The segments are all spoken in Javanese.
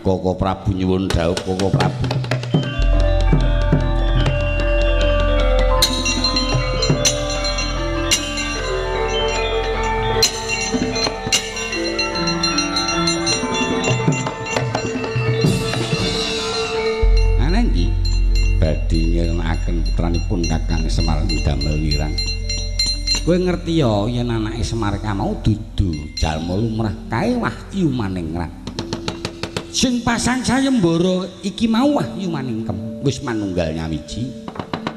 Koko Prabu nyuwun dhawuh Koko Prabu. Ananggi badhe ngirengaken putranipun Kakang Semar ndamel wirang. Kowe ngerti ya yen anake Semar mau dudu jalma lumrah kae wahyu maningrat. Sing pasang sayembara iki mau wahyu maningkem wis manunggal nyawiji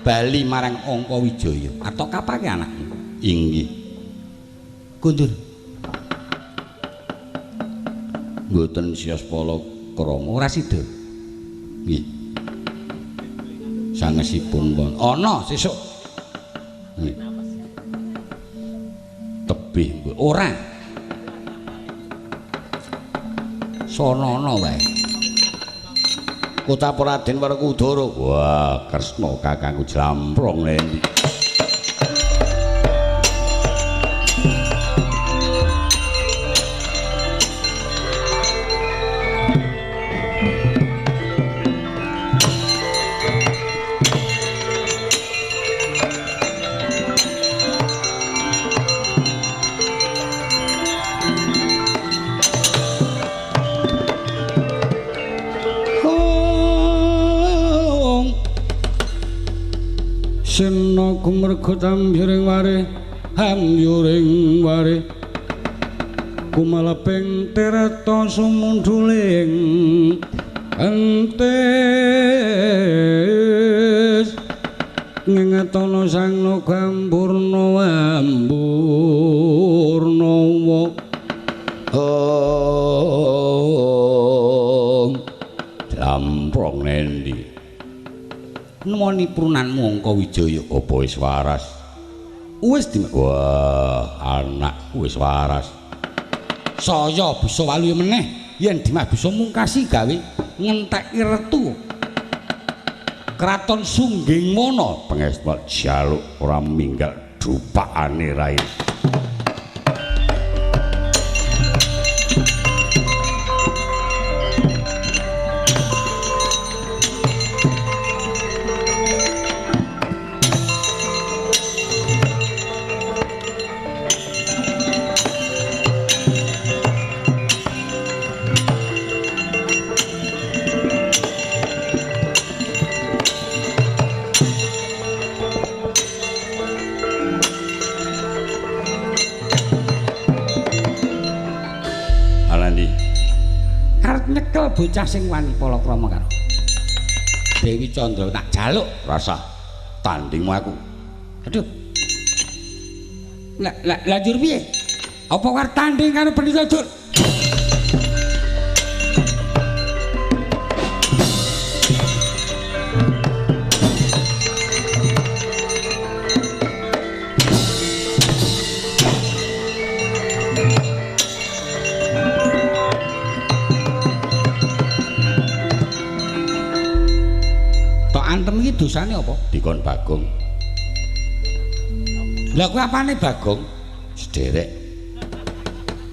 bali marang Angkawijaya atau kapake anakmu. Inggih. Kundur. Mboten sios pala krama ora sida. Nggih. Sangesipun pun ana sesuk. Nggih. Tebih ora. Sonono wae. Kota Raden Werkudara. Wah, Kresna kakangku jlamprong nendi. Sena kumerga tambyuring ware hamyuring ware kumaleping tirta sumundhuling entis ngingetana sang naga ampurna ampurna wa om jamprong nendi nemoni prunanmu Angkawijaya apa wis waras? Wis di wah anakku wis waras. Saya bisa waluya meneh yen Dimas bisa mungkasi gawe ngenteki retu Kraton Sunggingwana. Pengesta jaluk ora minggal dupakane rai. Bocah sing wani palakrama karo Dewi Candra tak jaluk rasa tandingmu aku. Aduh. Lah lah lah njur piye? Apa arep tanding karo Pendhita Dur? Antem iki dosane apa? Dikon Bagong. Lah kuwi apane Bagong? Sederek.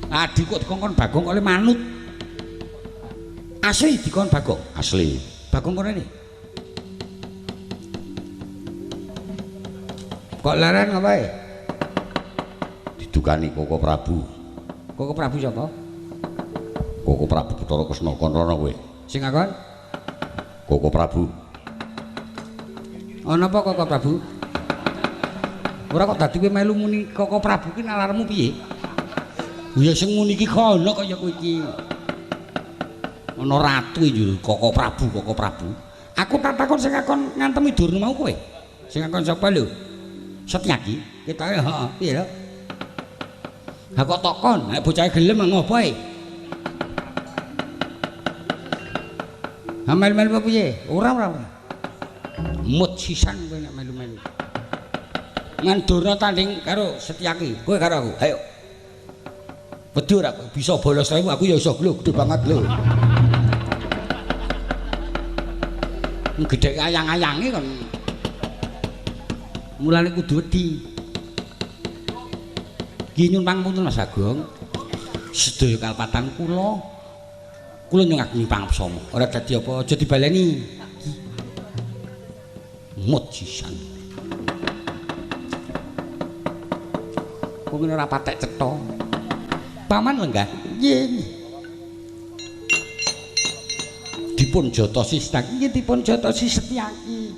Adi kok dikongkon Bagong oleh manut. Asli dikon Bagong? Asli. Bagong kok rene? Kok leren ngapae? Didukani Koko Prabu. Koko Prabu sapa? Koko Prabu Bathara Kresna kon rono kowe. Sing akon? Koko Prabu. Ana apa Koko Prabu? Ora kok dadi kowe melu muni Koko Prabu ki nalarmu piye? Ya sing muni iki kono kaya kowe iki. Ana ratu njur Koko Prabu, Koko Prabu. Aku tak takon sing akon ngantemi Durna mau kowe. Sing akon sapa lho? Setyaki, ketoke heeh, piye lho? Ha kok takon, nek bocahe gelem ngopo ae? Ha melu-melu piye? Ora ora. Mut sisan kowe nek melu-melu. Ngan Durna tanding karo Setyaki, kowe karo aku. Ayo. Wedi ora kowe bisa bolos 1000, aku ya iso lho, gedhe banget lho. Gedhe ayang-ayange kon. Mulane kudu wedi. Ki nyun pangapunten Mas Agung. Sedaya kalpatan kula. Kula nyung ngagemi pangapsama. Ora dadi apa aja dibaleni. Mut sisan. Kok ngene ora patek cetha. Paman lenggah. Nggih. Dipun jotosi Setyaki. Nggih dipun jotosi Setyaki.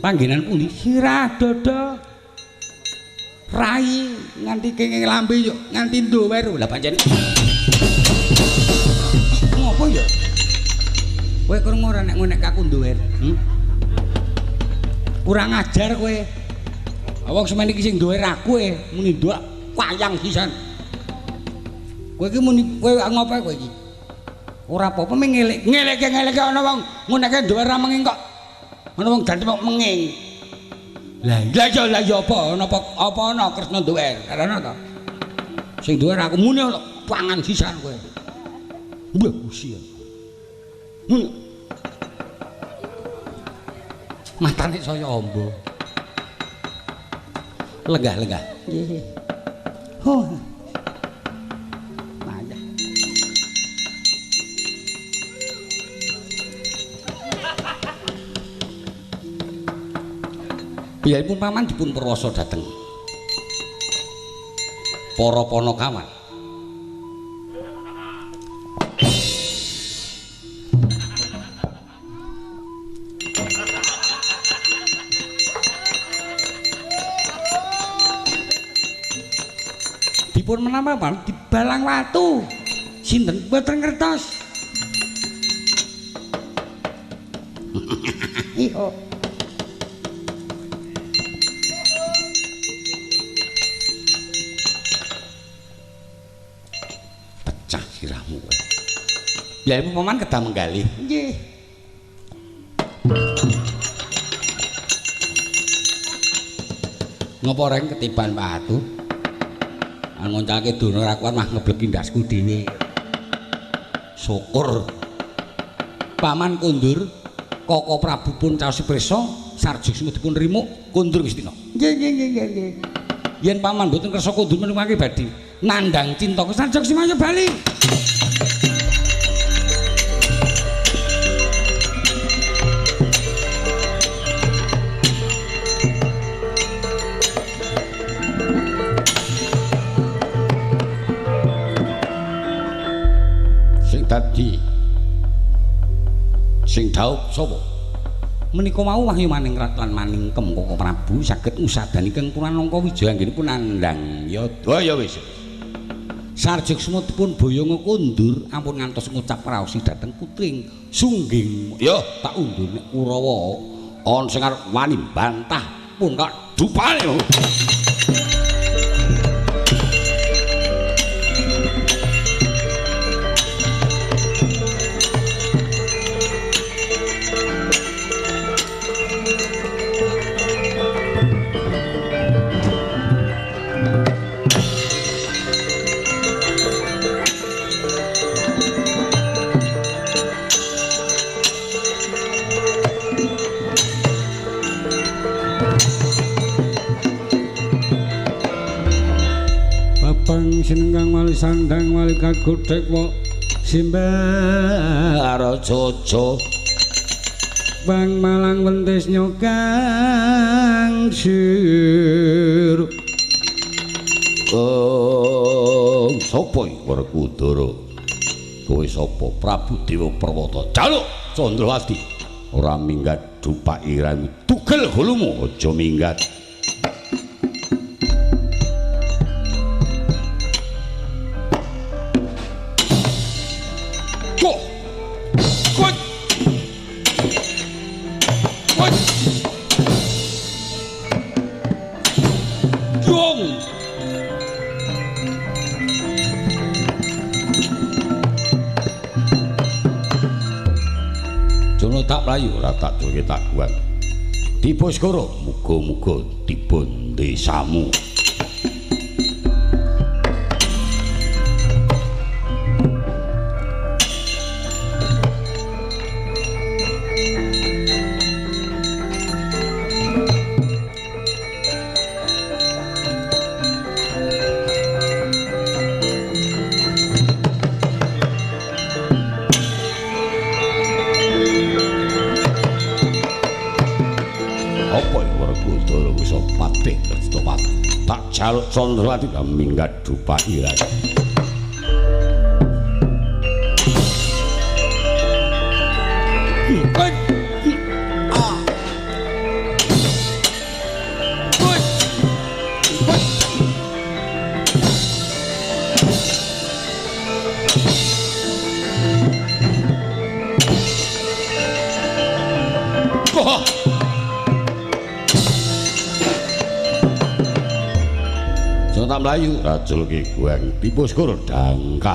Panggenan pundi? Sirah dada. Rai nganti kenging lambe yo nganti ndower. Lah pancen ngopo ya? Kowe krungu ora nek ngonek aku ndower? Kurang ajar kowe. Wong semene iki sing ndower aku e muni ndak wayang sisan. Kowe iki muni kowe ngopo kowe iki? Ora apa-apa mung ngelik. Ngeleke-ngeleke ana wong ngoneke ndower ra menging kok. Ana wong ganti kok menging. Lah iya lah ya apa ana apa ana Kresna ndower? Ora ana to. Sing ndower aku muni pangan sisan kowe. Mbah usia. Muni. Matane saya amba. Lenggah-lenggah. Nggih. Oh. Payah. Piyambakipun paman dipun perwasa dhateng para panakawan. Dipun menapa paman dibalang watu. Sinten mboten ngertos. Iya. Pecah sirahmu kowe. Lha ibu paman kedah menggalih. Nggih. Ngopo reng ketiban watu? Ngoncalke dono ora kuat mah ngebleki ndasku dhewe. Syukur. Paman kondur, Koko Prabu pun caos prisa, Sarjuksma dipun rimuk kondur Gustina. Nggih nggih nggih nggih. Yen paman mboten kersa kondur menika badhe nandhang cinta Sarjuksma ya bali. Dadi sing dhaup sapa? Menika mau wahyu maningrat lan maningkem Koko Prabu saged ngusadani keng Puralangka Wijaya anggenipun nandhang yada ya wis. Sarjuksma dipun boyonga kondur ampun ngantos ngucap raosi dhateng putring Sungging. Ya tak undur nek Kurawa ana sing arep wani bantah pun tak dupane. Sinengkang wali sandang wali kagodhek wa simbara jojo bang malang wentis nyokang sir. Oh, sapa iki Werkudara? Kowe sapa? Prabu Dewa Perwata. Jaluk Candrawati. Ora minggat dupak irang tugel gulumu aja minggat. Tak mlayu ora tak culke tak guang. Tiba segara muga-muga tiba desamu. Werkudara wis patih Kertapati. Tak jaluk Candrawati minggat dupa irang. Tak mlayu rajul ki guang tipus kur dangkam.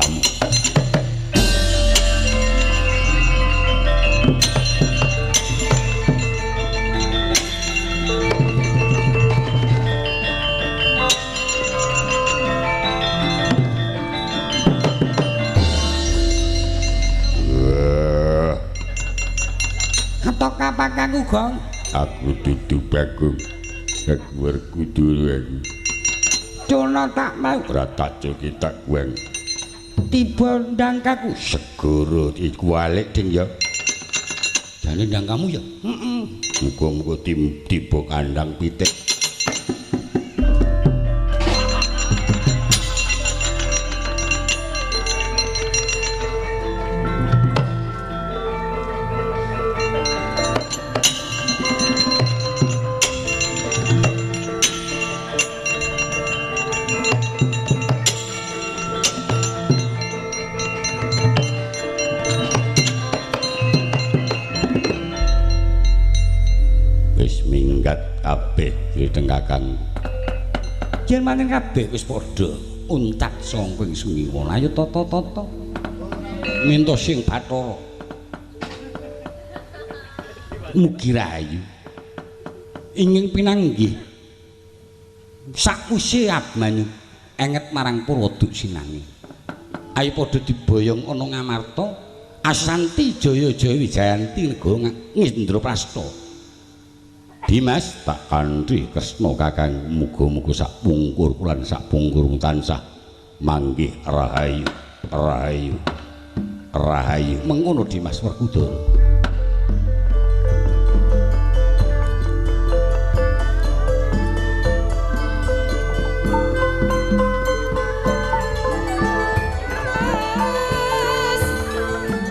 Atok kapakaku Gong? Aku dudu Bagong. Aku Werkudara aku. Culna tak mau ora tak cuki tak guang. Tiba ndang kaku segara iku alik ding ya. Jane ndang kamu ya. Heeh. Muga-muga tiba kandang pitik. Kakang yen maning kabeh wis padha untat sangka ing sungiwa. Ayo tata-tata minta sing bathara mugi rahayu ingin pinanggih sakwise Abmanyu enget marang Purwodusinani. Ayo padha diboyong ana Ngamarta Asanti Jaya Jaya Wijayanti negara Indraprasta. Dimas tak kanthi Kresna Kakang muga-muga sak pungkur lan sak pungkur tansah manggih rahayu rahayu rahayu. Mengono Dimas Werkudara.